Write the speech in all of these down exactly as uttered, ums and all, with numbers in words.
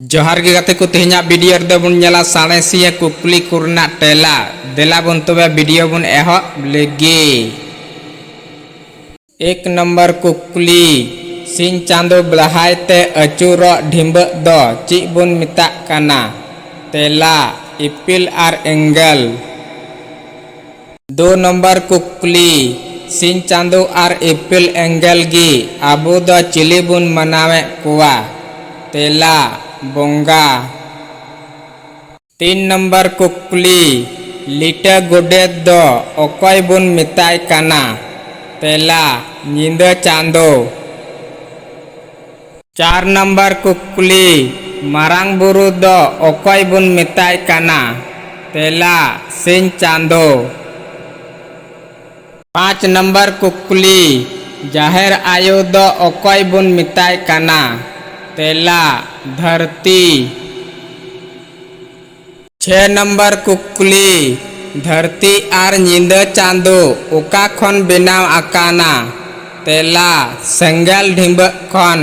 ᱡᱚᱦᱟᱨ ᱜᱮ ᱜᱟᱛᱮ ᱠᱚ, ᱛᱮᱦᱮᱧᱟᱜ ᱵᱷᱤᱰᱤᱭᱳ ᱨᱮᱫᱚ ᱵᱚᱱ ᱧᱮᱞᱟ ᱥᱟᱬᱮᱥᱤᱭᱟᱹ ᱠᱩᱠᱞᱤ ᱠᱚ ᱨᱮᱱᱟᱜ ᱛᱮᱞᱟ᱾ ᱫᱮᱞᱟ ᱵᱚᱱ ᱛᱚᱵᱮ ᱵᱷᱤᱰᱤᱭᱳ ᱵᱚᱱ ᱮᱦᱚᱵ ᱞᱮᱜᱮ᱾ ᱮᱠ ᱱᱚᱢᱵᱚᱨ ᱠᱩᱠᱞᱤ, ᱥᱤᱧ ᱪᱟᱸᱫᱚ ᱵᱮᱲᱦᱟᱭ ᱛᱮ ᱟᱹᱪᱩᱨᱚᱜ ᱰᱷᱤᱸᱵᱟᱹᱜ ᱫᱚ ᱪᱮᱫ ᱵᱚᱱ ᱢᱮᱛᱟᱜ ᱠᱟᱱᱟ? ᱛᱮᱞᱟ, ᱤᱯᱤᱞ ᱟᱨ ᱮᱸᱜᱮᱞ᱾ ᱫᱩ ᱱᱚᱢᱵᱚᱨ ᱠᱩᱠᱞᱤ, ᱥᱤᱧ ᱪᱟᱸᱫᱚ ᱟᱨ ᱤᱯᱤᱞ ᱮᱸᱜᱮᱞ ᱜᱮ ᱟᱵᱚ ᱫᱚ ᱪᱤᱞᱤ ᱵᱚᱱ ᱢᱟᱱᱟᱣᱮᱫ ᱠᱚᱣᱟ? ᱛᱮᱞᱟ, ᱵᱚᱸᱜᱟ᱾ ᱛᱤᱱ ᱱᱚᱢᱵᱚᱨ ᱠᱩᱠᱞᱤ, ᱞᱤᱴᱟᱹ ᱜᱚᱰᱮᱛ ᱫᱚ ᱚᱠᱚᱭ ᱵᱚᱱ ᱢᱮᱛᱟᱭ ᱠᱟᱱᱟ? ᱛᱮᱞᱟ, ᱧᱤᱫᱟᱹ ᱪᱟᱸᱫᱚ᱾ ᱪᱟᱨ ᱱᱚᱢᱵᱚᱨ ᱠᱩᱠᱞᱤ, ᱢᱟᱨᱟᱝ ᱵᱩᱨᱩ ᱫᱚ ᱚᱠᱚᱭ ᱵᱚᱱ ᱢᱮᱛᱟᱭ ᱠᱟᱱᱟ? ᱛᱮᱞᱟ, ᱥᱤᱧ ᱪᱟᱸᱫᱚ᱾ ᱯᱟᱸᱪ ᱱᱚᱢᱵᱚᱨ ᱠᱩᱠᱞᱤ, ᱡᱟᱦᱮᱨ ᱟᱭᱳ ᱫᱚ ᱚᱠᱚᱭ ᱵᱚᱱ ᱢᱮᱛᱟᱭ ᱠᱟᱱᱟ? ᱛᱮᱞᱟ, ᱫᱷᱟᱹᱨᱛᱤ᱾ ᱪᱷᱮ ᱱᱚᱢᱵᱚᱨ ᱠᱩᱠᱞᱤ, ᱫᱷᱟᱹᱨᱛᱤ ᱟᱨ ᱧᱤᱫᱟᱹ ᱪᱟᱸᱫᱚ ᱚᱠᱟ ᱠᱷᱚᱱ ᱵᱮᱱᱟᱣ ᱟᱠᱟᱱᱟ? ᱛᱮᱞᱟ, ᱥᱮᱸᱜᱮᱞ ᱰᱷᱤᱸᱵᱟᱹᱜ ᱠᱷᱚᱱ᱾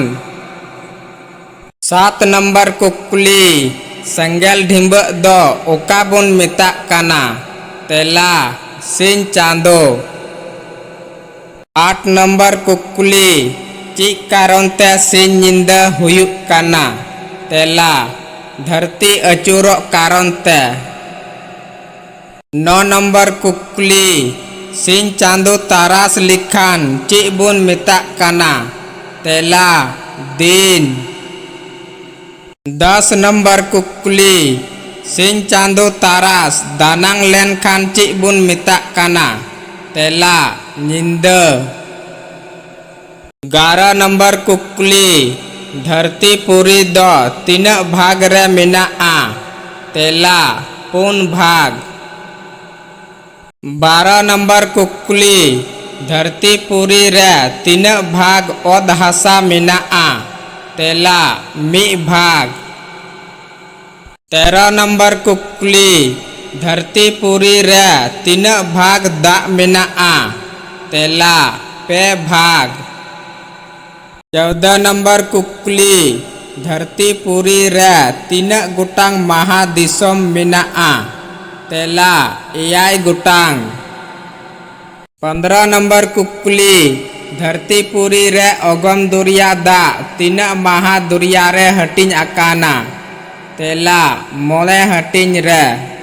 ᱥᱟᱛ ᱱᱚᱢᱵᱚᱨ ᱠᱩᱠᱞᱤ, ᱥᱮᱸᱜᱮᱞ ᱰᱷᱤᱸᱵᱟᱹᱜ ᱫᱚ ᱚᱠᱟ ᱵᱚᱱ ᱢᱮᱛᱟᱜ ᱠᱟᱱᱟ? ᱛᱮᱞᱟ, ᱥᱤᱧ ᱪᱟᱸᱫᱚ᱾ ᱟᱴ ᱱᱚᱢᱵᱚᱨ ᱠᱩᱠᱞᱤ, ᱪᱮᱫ ᱠᱟᱨᱚᱱ ᱛᱮ ᱥᱤᱧ ᱧᱤᱫᱟᱹ ᱦᱩᱭᱩᱜ ᱠᱟᱱᱟ? ᱛᱮᱞᱟ, ᱫᱷᱟᱹᱨᱛᱤ ᱟᱹᱪᱩᱨᱚᱜ ᱠᱟᱨᱚᱱ ᱛᱮ᱾ ᱱᱚ ᱱᱚᱢᱵᱚᱨ ᱠᱩᱠᱞᱤ, ᱥᱤᱧ ᱪᱟᱸᱫᱚ ᱛᱟᱨᱟᱥ ᱞᱮᱠᱷᱟᱱ ᱪᱮᱫ ᱵᱚᱱ ᱢᱮᱛᱟᱜ ᱠᱟᱱᱟ? ᱛᱮᱞᱟ, ᱫᱤᱱ᱾ ᱫᱚᱥ ᱱᱚᱢᱵᱚᱨ ᱠᱩᱠᱞᱤ, ᱥᱤᱧ ᱪᱟᱸᱫᱚ ᱛᱟᱨᱟᱥ ᱫᱟᱱᱟᱝ ᱞᱮᱱᱠᱷᱟᱱ ᱪᱮᱫ ᱵᱚᱱ ᱢᱮᱛᱟᱜ ᱠᱟᱱᱟ? ᱛᱮᱞᱟ, ᱧᱤᱫᱟᱹ᱾ ᱮᱜᱟᱨᱚ ᱱᱚᱢᱵᱚᱨ ᱠᱩᱠᱞᱤ, ᱫᱷᱟᱹᱨᱛᱤ ᱯᱩᱨᱤ ᱫᱚ ᱛᱤᱱᱟᱹᱜ ᱵᱷᱟᱜᱽ ᱨᱮ ᱢᱮᱱᱟᱜᱼᱟ? ᱛᱮᱞᱟ, ᱯᱩᱱ ᱵᱷᱟᱜᱽ᱾ ᱵᱟᱨᱚ ᱱᱚᱢᱵᱚᱨ ᱠᱩᱠᱞᱤ, ᱫᱷᱟᱹᱨᱛᱤ ᱯᱩᱨᱤ ᱨᱮ ᱛᱤᱱᱟᱹᱜ ᱵᱷᱟᱜᱽ ᱚᱛ ᱦᱟᱥᱟ ᱢᱮᱱᱟᱜᱼᱟ? ᱛᱮᱞᱟ, ᱢᱤᱫ ᱵᱷᱟᱜᱽ᱾ ᱛᱮᱨᱚ ᱱᱚᱢᱵᱚᱨ ᱠᱩᱠᱞᱤ, ᱫᱷᱟᱹᱨᱛᱤ ᱯᱩᱨᱤ ᱨᱮ ᱛᱤᱱᱟᱹᱜ ᱵᱷᱟᱜᱽ ᱫᱟᱜ ᱢᱮᱱᱟᱜᱼᱟ? ᱛᱮᱞᱟ, ᱯᱮ ᱵᱷᱟᱜᱽ᱾ ᱪᱳᱫᱚ ᱱᱚᱢᱵᱚᱨ ᱠᱩᱠᱞᱤ, ᱫᱷᱟᱹᱨᱛᱤ ᱯᱩᱨᱤ ᱨᱮ ᱛᱤᱱᱟᱹᱜ ᱜᱚᱴᱟᱝ ᱢᱟᱦᱟ ᱫᱤᱥᱚᱢ ᱢᱮᱱᱟᱜᱼᱟ? ᱛᱮᱞᱟ, ᱮᱭᱟᱭ ᱜᱚᱴᱟᱝ᱾ ᱯᱚᱱᱫᱽᱨᱚ ᱱᱚᱢᱵᱚᱨ ᱠᱩᱠᱞᱤ, ᱫᱷᱟᱹᱨᱛᱤ ᱯᱩᱨᱤ ᱨᱮ ᱚᱜᱚᱢ ᱫᱚᱨᱭᱟ ᱫᱟᱜ ᱛᱤᱱᱟᱹᱜ ᱢᱟᱦᱟ ᱫᱚᱨᱭᱟ ᱨᱮ ᱦᱟᱹᱴᱤᱧ ᱟᱠᱟᱱᱟ? ᱛᱮᱞᱟ, ᱢᱚᱬᱮ ᱦᱟᱹᱴᱤᱧ ᱨᱮ᱾